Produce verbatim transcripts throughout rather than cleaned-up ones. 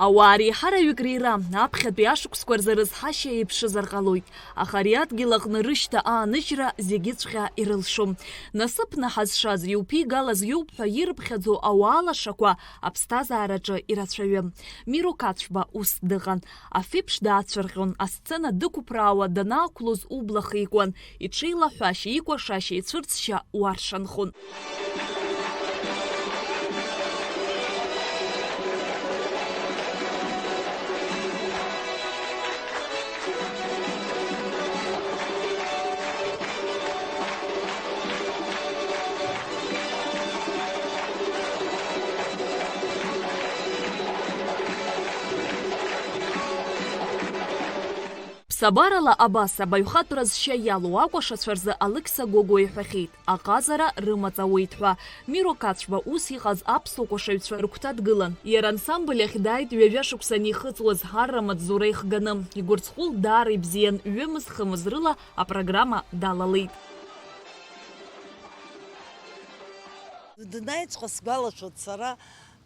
Ауаа реиҳараҩык реира аԥхьатәи ашықәсқәа рзы рызҳашьа еиԥшызар ҟалоит, аха ари адгьыл аҟны рышьҭа ааныжьра зегьыҵәҟьа ирылшом. Насыԥны ҳазшаз иуԥигалаз иоуп ҳәа ирыԥхьаӡо ауаа лашақәа аԥсҭазаараҿы ирацәаҩым. Миро Қацәба ус дыҟан. Афеиԥш даацәырҟьон, асцена дықәыԥраауа данаақәлоз убла хикуан, иҽеилаҳәашьа, икәашашьа, ицәырҵшьа уаршанхон. Ԥсабарала абас абаҩхатәра зшьа иалоу акәашацәа рзы Алықьса Гогәуа иҳәахьеит, аҟазара рымаҵ ауеит ҳәа. Миро Қацәба ус иҟаз аԥсуа кәашаҩцәа рыгәҭа дгылан. Иара ансамбль ахь дааит ҩажәа шықәса анихыҵуаз арра амаҵзура ихганы. Игәырҵҟәыл даара ибзиан, ҩымыз-хымыз рыла апрограмма далалеит. Данааиҵәҟьа сгәалашәоит сара,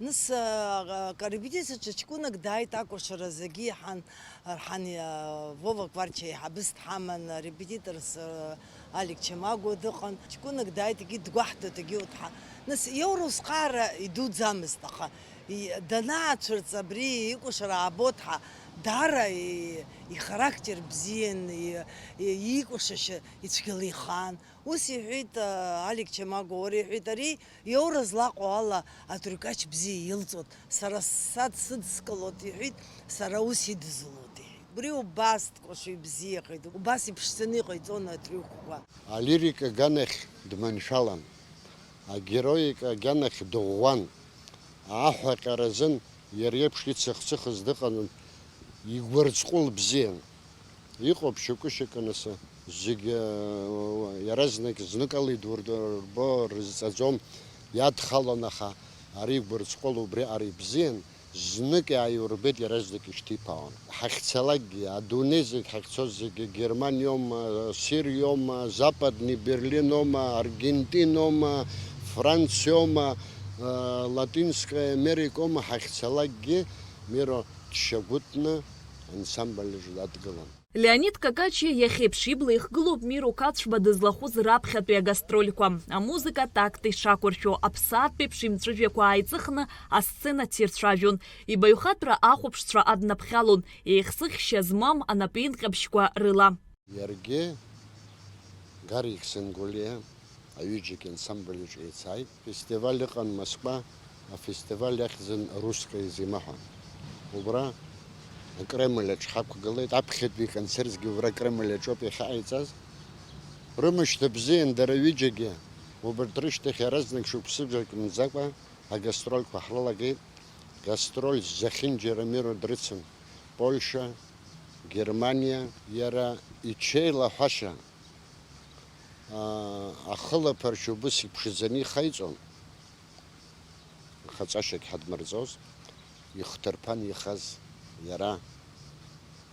Нас, а, а, акорепетициаҿы ҷкәынак дааит акәашара, зегьы иаҳан, Арҳан, а, Вова Кварча еиҳабыс дҳаман, арепетиторс, а, Алик Чамагәа дыҟан. Ҷкәынак дааит, егьи дгәаҳҭоит, егьи уҭҳа-, нас, иоура усҟаара идуӡамызт, аха и-, данаацәырҵ абри икәашара аабоит ҳәа, даара и-, ихарактер бзиан, и-, и-, иикәашашьа ицәгьала ихаан. Ус иҳәеит, а, Алик Чамагәа, уара, иҳәеит, ари иоура злаҟоу ала атрюкач бзиа илҵуан, сара сад сыдскылоит, иҳәеит, сара ус идызулоит, иҳәеит. Убри убас дкәашо ибзиахеит, убас иԥшӡаны иҟаиҵон атрюкқәа. Алирика аганахь дманшәалан, агероика аганахь дыӷәӷәан, аҳәаҟьара азын иара иеиԥш ицыхцыхыз дыҟаӡам, игәырҵҟәыл бзиан. Иҟоуп шьоукы-шьоукы, нас, зегьы, э, иаразнак зныкала идурбо рызҵаӡом, иадхалон, аха ари гәырҵҟәыл убриаҟара ибзиан, знык иааиурбеит, иаразнак ишьҭиԥаауан. Ҳахьцалакгьы, адунеи зегь ҳахьцоз зегьы, Германиоума, Сириоума, Западный Берлиноума, Аргентиноума, Франциоума, э, Латинская Америкоума ҳахьцалакгьы, Миро дшьагәыҭны ансамбль аҿы дадгылан. Леонид Какачиа иахьеиԥш ибла ихгылоуп Миро Қацәба дызлахәыз раԥхьатәи агастрольқәа. Амузыка атакт ишақәыршәо, аԥсаатәеиԥш имҵәыжәҩақәа ааиҵыхны асцена дҭирцәажәон, ибаҩхатәра ахәаԥшцәа аднаԥхьалон, еихсыӷьшьа змам анапеинҟьабжьқәа рыла. Иаргьы, Гарик Сенгулиа, аҩыџьагьы ансамбль аҿы еицааит. Фестиваль ыҟан Москва, афестиваль иахьӡын Русская зима ҳәа. Убра Акремль аҿы ҳақәгылеит, аԥхьатәи иконцертгьы убра Акремль аҿоуп иахьаҟаиҵаз. Рымышьҭа бзиан дара ҩыџьагьы, убарҭ рышьҭахь иаразнак шықәсыбжак мӡакәа агастрольқәа ҳрылагеит. Гастроль зехьынџьара Миро дрыцын Польша, Германиа. Иара иҽеилаҳәашьа, аа, ахылаԥарч убыс иԥшӡаны ихаиҵон, хаҵашьагь ҳадмырҵоз, ихҭырԥан ихаз иара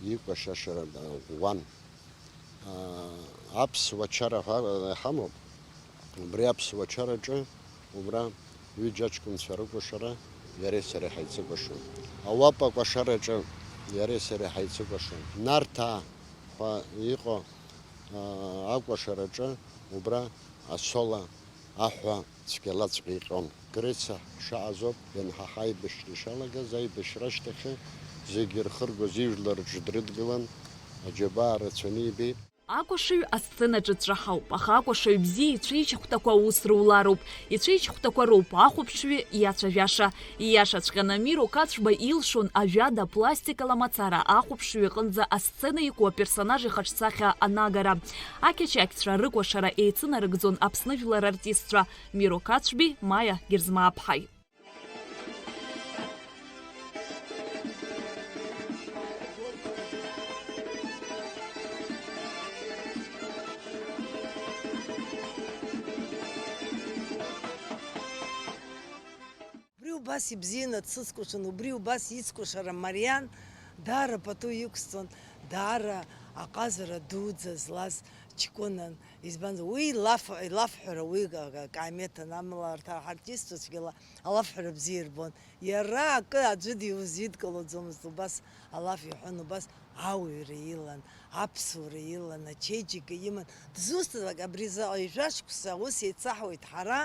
икәашашара ӷәӷәан. Аа, аԥсуа чара ҳәа иҳамоуп. Убри аԥсуа чараҿы убра ҩыџьа аҷкәынцәа рыкәашара иареи сареи ҳаицыкәашон. Ауапа кәашараҿы иареи сареи ҳаицыкәашон. Нарҭаа ҳәа иҟоу, аа, акәашараҿы убра асола аҳәа цәгьалаҵәҟьа иҟьон. Грециа ҳшаҟаз ауп, ианҳаҳа аибашьра ишалагаз, аибашьра ашьҭахьы зегьы ирхыргоз ижәлар рҿы дрыдгылан, аџьабаа рацәаны ибеит. Акәашаҩ асценаҿы дҿаҳауп, аха акәашаҩ бзиа ицәеижь ахәҭақәа аус рулароуп, ицәеижь ахәҭақәа роуп ахәаԥшҩы иацәажәаша. Ииашаҵәҟьаны, Миро Қацәба илшон ажәада пластикала мацара ахәаԥшҩы иҟынӡа асцена иқәу аперсонаж ихаҿсахьа анагара. Ақьачақьцәа рыкәашара еицынарыгӡон Аԥсны жәлар артистцәа Миро Қацәби Маиа Герзмааԥҳаи. Убри убас ибзианы дсыцкәашон, убри убас ицкәашара мариан, даара пату иқәсҵон, даара аҟазара дуӡӡа злаз Ҷкәынан, избанзар, уи илаф-, илафҳәара уи ка-, ка-, каимеҭын, амала арҭ ҳартистцәагьы ла-, алафҳәара бзиа ирбон. Иара акы аӡәы диузидкылаӡомызт, убас алаф иҳәон, убас ауаҩра илан, аԥсуара илан, ачеиџьыка иман. Дызусҭазаалак абри заҟа ҩажәа шықәса аус еицаҳуеит ҳара,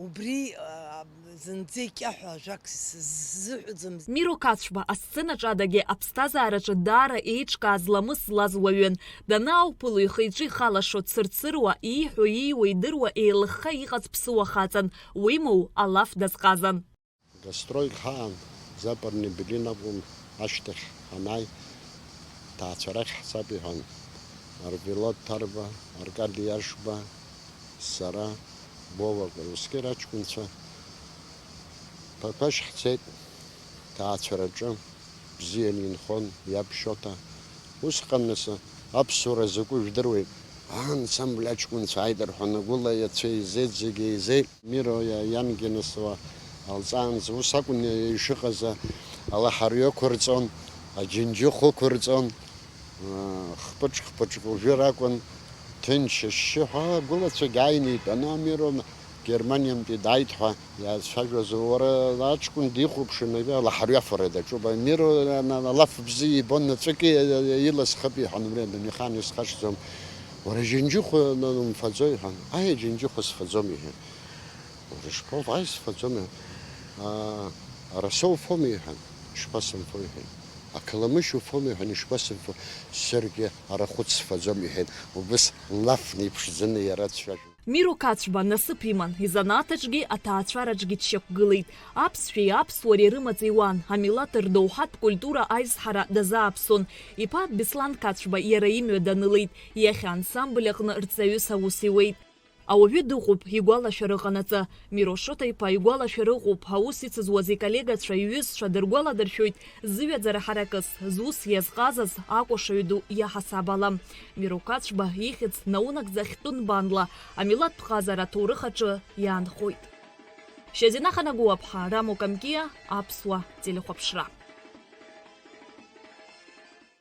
убри, а, зынӡа икьаҳәа ажәак с-, с-, сзыҳәаӡом. Миро Қацәба асценаҿ адагьы аԥсҭазаараҿы даара еиҿкааз ламыс злаз уаҩын. Данаауԥыло ихы-иҿы ихалашо, цырцыруа, ииҳәо-ииуа идыруа, еилыхха иҟаз ԥсыуа хаҵан, уимоу, алаф дазҟазан. Гастрольк ҳаан, Западный Берлин акәын, ашьҭахь ҳанааи, ҭаацәарахь ҳцап иҳәан, Арвелод Ҭарба, Аркади Ашба, сара, Вова Курускер аҷкәынцәа, Ԥақәашь ҳцеит, ҭаацәараҿы бзианы инхон иаб Шоҭа. Усҟан нас аԥсуара закәу жәдыруеит. Аансамбль аҷкәынцәа ааит рҳәон, агәыла иацәа еизеит, зегьы еизеит. Миро иа-, иангьы нас уа алҵаанӡа ус акәын ишыҟаз, алаҳәара ықәырҵон, аџьынџьыхә ықәырҵон, аа, хпыҿ-хпыҿк уажәы ракәын, ҭынч ашьшьыҳәа агәылацәагь ааины итәаны, Миро Германиантәи дааит ҳәа иаацәажәоз, уара аҷкәын дихәаԥшын, ҩажәа алаҳәара даҿуп, Миро ана-, алаф бзиа ибон, аҵәыки илаз хыԥ иҳәон, убри адунеихаан исхашҭӡом. Уара џьынџьыхәа умфаӡои? Иҳәан. Аи, аџьынџьыхәа сфаӡом, иҳәеит. Рыжков, ай, сфаӡом, аа, араса уфома, иҳәан. Ишԥасымфо, иҳәеит. Ақаламышь уфома, иҳәан, ишԥасымфо? Саргьы арахәыц сфаӡом, иҳәеит. Убыс лафны иԥшӡаны иара дцәажәон. Миро Қацәба насыԥ иман, изанааҭаҿгьы аҭаацәараҿгьы дшьақәгылеит. Аԥсшәеи аԥсуареи рымаҵ иуан, амилаҭ рдоуҳатә культура аизҳара дазааԥсон. Иԥа Беслан Қацәба иара имҩа данылеит, иахьа ансамбль аҟны рҵаҩыс аус иуеит. Ауаҩы дыҟоуп, игәалашәара ыҟанаҵы. Миро Шоҭа-иԥа игәалашәара ыҟоуп, аус ицызуаз иколлегацәа, иҩызцәа дыргәаладыршәоит, зыҩаӡара ҳаракыс, зус иазҟазаз акәашаҩ ду иаҳасаб ала. Миро Қацәба ихьӡ наунагӡа ахьтәы нбанла, амилаҭтә ҟазара аҭоурых аҿы иаанхоит. Шьазина Ханагәыаԥҳа, Рамо Камкиа, Аԥсуа телехәаԥшра.